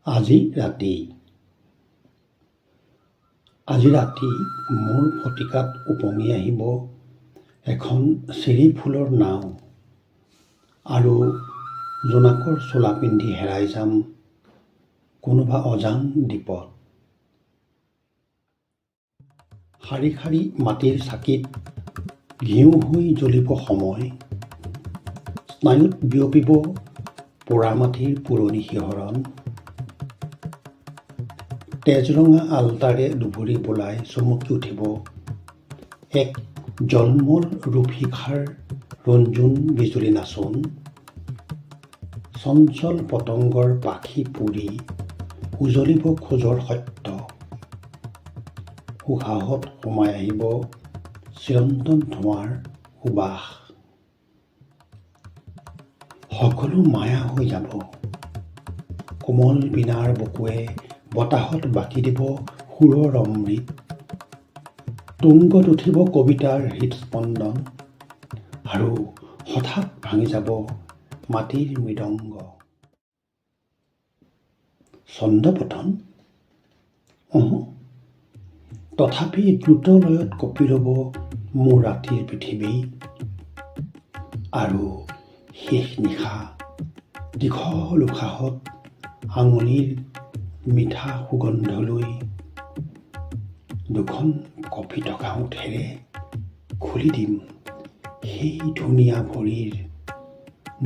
আজি ৰাতি। আজি ৰাতি মোৰ ফটিকাত উপঙি আহিব এখন চেৰী ফুলৰ নাও আৰু জোনাকৰ চোলা পিন্ধি হেৰাই যাম কোনোবা অজান দ্বীপত। শাৰী শাৰী মাটিৰ চাকিত ঘিউ হৈ জ্বলিব সময়। স্নায়ুত বিয়পিব পোৰা মাটিৰ পুৰণি শিহৰণ। তেজৰঙা আলতাৰে দুভৰি বোলাই চমকি উঠিব এক জলমল ৰূপশিখাৰ ৰঞ্জুন বিজুলী নাচোন। চঞ্চল পতংগৰ পাখি পুৰি উজলিব খোজৰ সত্য। উশাহত সোমাই আহিব চিৰন্তন ধোঁৱাৰ সুবাস। সকলো মায়া হৈ যাব। কোমল বীণাৰ বুকুৱে বতাহত বাকি দিব সুৰৰ অমৃত। তুংগত উঠিব কবিতাৰ হৃদস্পন্দন আৰু হঠাৎ ভাঙি যাব মাটিৰ মৃদংগ। ছন্দপতন? ওহোঁ, তথাপি দ্ৰুত লয়ত কঁপি ৰ'ব মোৰ ৰাতিৰ পৃথিৱী। আৰু শেষ নিশা দীঘল উশাহত আঙুলিৰ মিঠা সুগন্ধ লৈ দুখন কঁপি থকা ওঁঠেৰে খুলি দিম সেই ধুনীয়া ভৰিৰ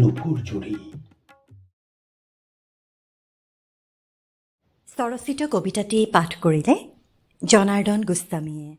নূপুৰ জুৰি। স্বৰচিত কবিতাটি পাঠ কৰিলে জনাৰ্দন গোস্বামীয়ে।